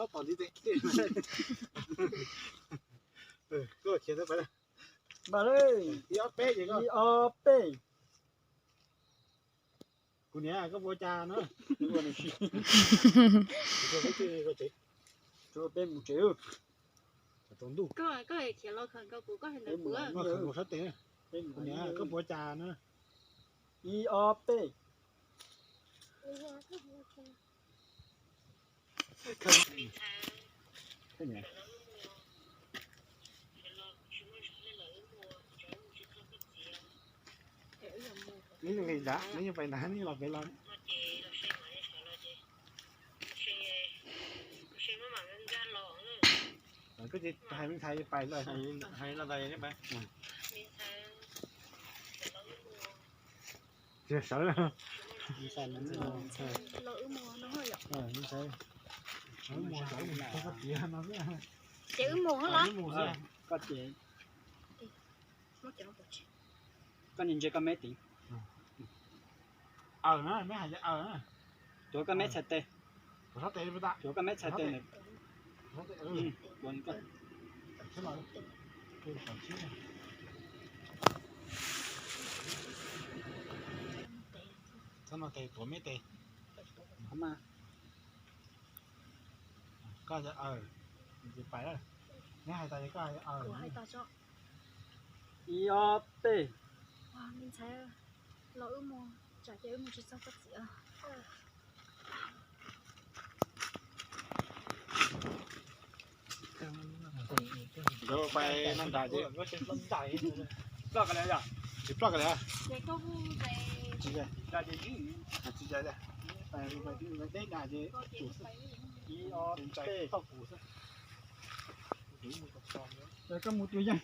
Ob tom ntiv tes. Koj khiav pais. Npaj lawm. Ib ob peb ces koj. Ib ob peb. Kuv niam, koj puas ua cas na? Peb mus tsev. Tau ntuj. Koj khawm nkaus sab tes. Kuv niam, koj puas ua cas na? Ib ob peb. Neb yeej nqis nrad, neb yeej pais nrad, neb los pem los. Koj tsis hais me ntxhais pais los. Hais los ntawd. Tsis sawv. Ces wb mus los. Koj ces, koj ntsia koj meb tiv. Aws na, meb hais tias aws na. Tuav koj meb txhais tes. Tuav koj meb txhais tes. Txhob no tes, tuav meb tes. Koj aws, pais. Neb hais tas koj aws. Ib ob peb. Los wb mus, tsam ces wb mus tsis txog koj txiv. Nkawd pais no nrad ces. Tsis ploj kiag li. Tsis ploj kiag li. Tsis, tsis, deb nrad ces. Ib ob peb. Koj mus tua yeej.